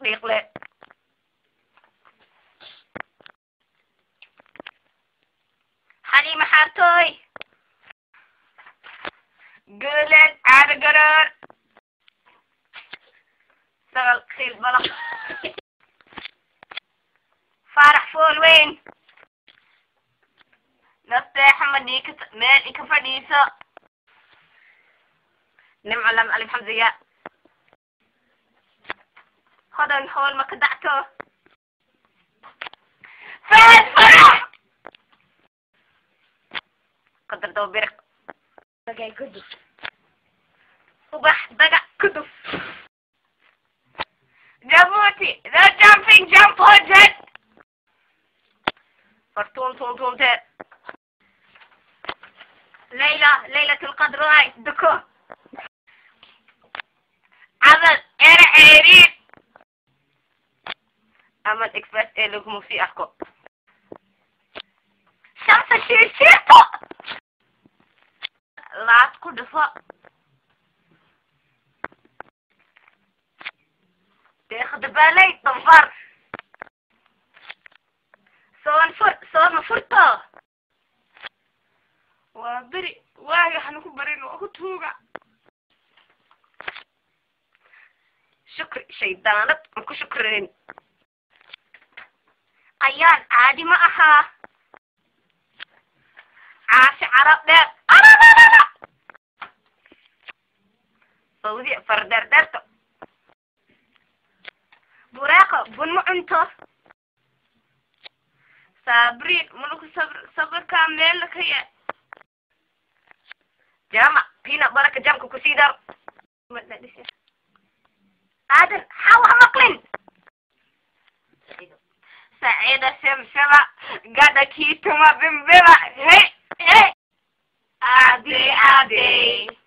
Dhiiqle. Xaliima Xaartooy. Guuleed Caado Garoor. Sagal Qiil Balaq. Faarax Fool Weyn. Nasteexa Madhiika meel ika fadhiiso. Nimco Lam Alif Xamsiga. Hodan howl ma ka dacto. Fahad Farax. Qadar daw biriq. Ubax daga kuduf. Jabuuti the jumping jump project. Fartuun tuun tuunte. Layla laylat alqadr waay duko. Camal ere ceeriin. Amal Express ee laguma sii arko. Shamsa shiirshiirto. Laad ku dhufo. Deeqda baalay dhanfar. Soon fur sooma furto. Waa beri waaga waxaan ku barin waa ku tuuga. Shukri shaydaanad ma ku shukrin. Ayaan caadi ma ahaa. Caashi carab dheer. Arararara. Fawdi fardardarto. Buraaqo bun ma cunto. Saabriin maluku sabr sabarkaa meel ka yaa. Jaamac peanut butterka jamka kusii dar. Aadan xawa ha maqlin. Saciida shamshama gada kiituma bimbima hey hey. Adi adi.